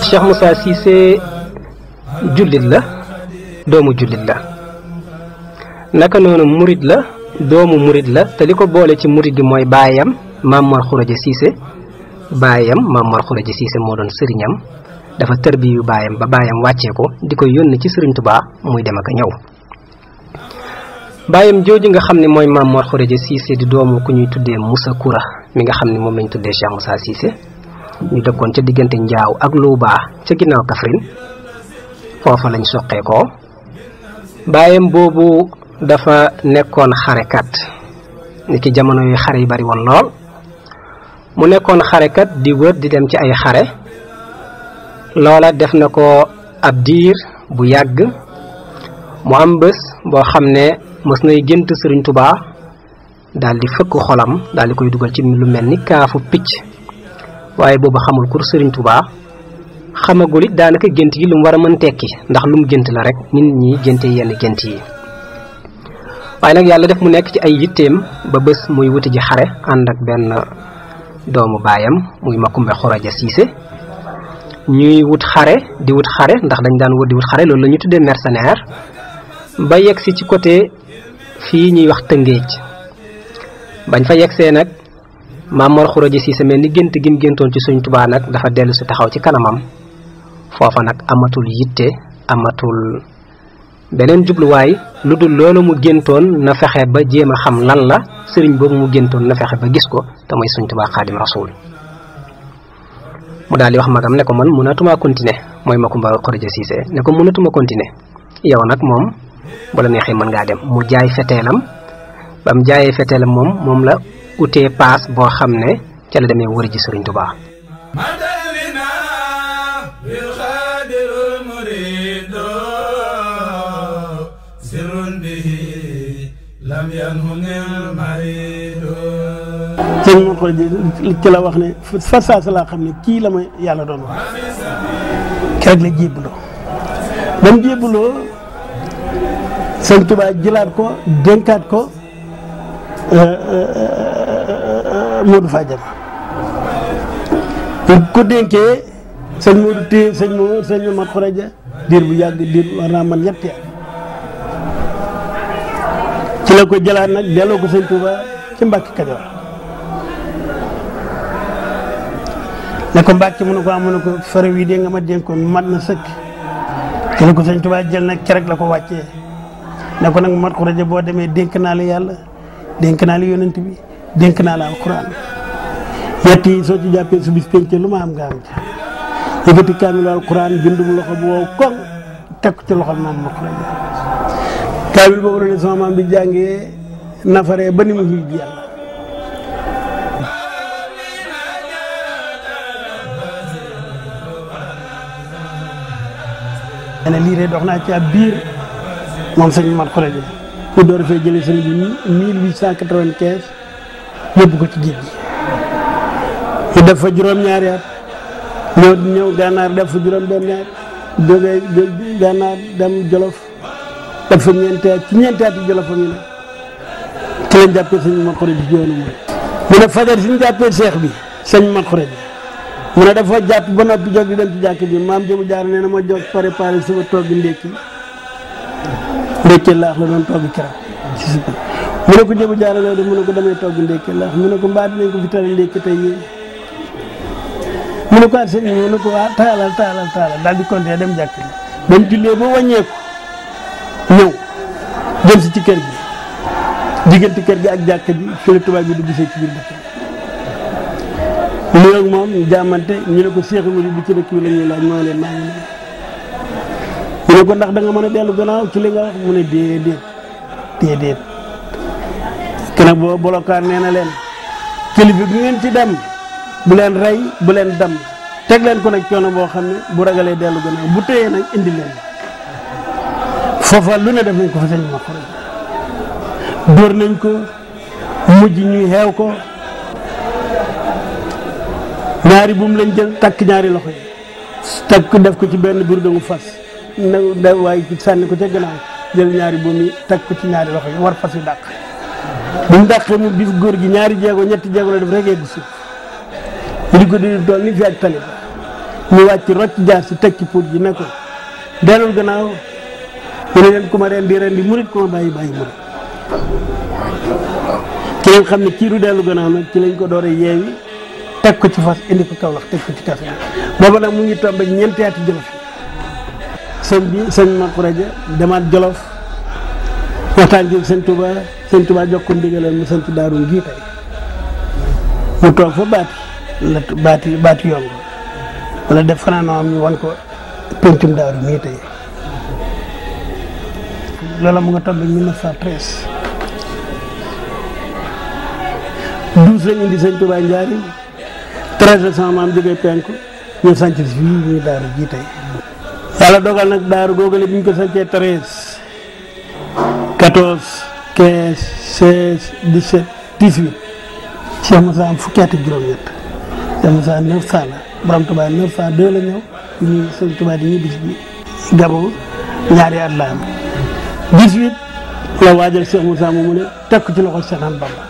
Cheikh Moussa Cissé jullit la doomu jullit la naka noonu murid la doomu murid la te li ko boole ci murid gi mooy baayam Maam Mor Khourédia Cissé baayam Maam Mor Khourédia Cissé moo doon sëriñam dafa tërbiyu baayam ba baayam wàccee ko di ko yónni ci Sëriñ Tuubaa muy dem ak a ñëw baayam jooju nga xam ne mooy Maam Mor Khourédia Cissé di doomu ku ñuy tuddee Moussa Koura mi nga xam ne moom lañ tuddee Cheikh Moussa Cissé ñu dëkkoon ca diggante Njaaw ak Louba ca ginnaaw Kaffrine foofa lañ soqee ko baayam boobu dafa nekkoon xarekat ni ki jamono yu xare yi bari woon lool mu nekkoon xarekat di wër di dem ci ay xare loola def na ko ab diir bu yàgg mu am bés boo xam ne mës nay gént Sëriñ Tuubaa daal di fëkk xolam daal di koy dugal ci lu mel ni kaafu picc waaye boobu xamul kur Sëriñ Tuubaa xamagul it daanaka gént yi lu mu war a mën tekki ndax lu mu gént la rek nit ñi génte yenn gént yi waaye nag yàlla def mu nekk ci ay yitteem ba bés muy wuti ji xare ànd ak benn doomu baayam muy Makumba Khourédia Cissé ñuy wut xare di wut xare ndax dañ daan wër di wut xare loolu la ñu tuddee mercenaire ba yegg si ci côté fii ñuy wax Tëngéej bañ fa yeggsee nag Maam Mor Khourédia Cissé mel ni gént gi mu géntoon ci Sëriñ Tuubaa nag dafa dellu si taxaw ci kanamam foofa nag amatul yitte amatul beneen jubluwaay lu dul loolu mu géntoon na fexe ba jéem a xam lan la sëriñ boobu mu géntoon na fexe ba gis ko te mooy Sëriñ Tuubaa Xaadim Rasuul mu daal di wax magam ne ko man mënatuma continuer mooy Makumba Khourédia Cissé ne ko mënatuma continuer yow nag moom bu la neexee mën ngaa dem mu jaay feteelam ba mu jaayee feteelam moom la utee paas boo xam ne ca la demee wëri ji Sëriñ Tuubaa sëñ Mor Khourédia ci la wax ne fa saasa laa xam ne kii la ma yàlla doon wax keroog la jébbaloo ba mu jébbaloo Sëñ Tuubaa jëlaat ko dénkaat ko Modou Fadiama bu ko dénkee sëñ Modou téye sëñ Mor Khourédia diir bu yàgg diir war naa man ñetti at ci la ko jëlaat nag delloo ko Sëñ Tuubaa ci Mbàkke Kajoor ne ko Mbàkke mu ne ko amu ne ko fere wi de nga ma dénkoon mat na sëkk ci la ko Sëñ Tuubaa jël nag ci rek la ko wàccee ne ko nag Mor Khourédia boo demee dénk naa la yàlla dénk naa la yonent bi dénk naa la alxuraan ñett yi soo ci jàppee su bis penc lu ma am nga am ca yëkkati kaamilu alxuraan bindum loxo bu wow koŋ teg ko ci loxol maam Mor Khourédia kaamil boobu la ne sama maam bi jàngee nafaree ba ni mu ngi yàlla ne lii de dox naa ci ab biir moom sëñ Mor Khourédia ku door fee jëlee sëñ bi 1895 yóbbu ko ci géej gi ñu def fa juróom-ñaari at ñëw gànnaar def fa juróom-benn at jógee gànnaar dem Jolof def fa ñeenti at ci ñeenti at yi Jolof am ñu ne ci lañ jàppee sëñ Mor Khourédia ci yoonu mu ne fajar si ñu jàppee seex bi sëñ Mor Khourédia mu ne dafa jàpp ba noppi jóg di dem ci jàkk ji maam jëmu jaar nee na ma jóg préparé sama togg ndékki laax la doon togg keroog ci suba mu ne ko jëmu jaar loolu de mu ne ko damay togg ndékki laax mu ne ko mbaa dinañ ko fi tari ndékki tey yéen mu ne ko sëñ bi mu ne ko waa taalal daal di continuer dem jàkk ji ba mu jullee ba wàññeeku ñëw jëm si ci kër gi diggante kër gi ak jàkk ji fi la tubaab bi du gisee ci biir dëkk bi ak moom ñu jàmmante ñu ne ko seexu murid bi ci dëkk bi la ñuy laaj moo leen maa ngi ñu ne ko ndax da nga mën a dellu gannaaw ci li nga wax mu ne déedéet te nag boo bolokaan nee na leen kilifa bi ngeen ci dem bu leen rey bu leen dem teg leen ko nag coono boo xam ne bu ragalee dellu gannaaw bu téyee nag indi leen foofa lu ne def nañ ko fa sëñ Mor Khourédia dóor nañ ko mujj ñuy xeew ko ñaari buum lañ jël takk ñaari loxo yi takk def ko ci benn biir dangu fas na waaye sànni ko ca gannaaw jël ñaari buum yi takk ko ci ñaari loxo yi war fas yu dàq bu mu dàqee mu bis góor gi ñaari jéego ñetti jéego la def rek yegg suuf ñu di ko di toog ni fi ak tali ñu wàcc rocc jaar si teg ci pour ji ne ko dellul gannaaw mu ne leen ku ma rendi murit ku ma bàyyi murit ci lañ xam ne kii du dellu gannaaw nag ci lañ ko doore yeewi teg ko ci fas indi ko Kaolack teg ko ci kas booba nag mu ngi tombe ñeenti ati Jolof sëñ Mor Khourédia demaat Jolof waxtaan ji sëñ Touba jox ko ndigalal mu sant Daaru gii tey mu toog fa baati yomb wala def fanaanoo am ñu wan ko pencum Daaru mii tey loola mu nga tombe 1913 12 lañ indi sëñ Touba Njaaréem 13 sama maam jógee penku ñu sanc si fii ñuy Daaru ji tey yàlla dogal nag Daaru googale bi ñu ko sancee 13 14 15 16 17 18 Cheikh Moussa am fukki at ak juróom-ñett Cheikh Moussa 900 la borom Touba 902 la ñëw ñu sëñ Touba di ñibbi si Gabon ñaari at la am 18 la waajal Cheikh Moussa moomu ne teg ko ci loxo Cheikh Ahmadou Bamba.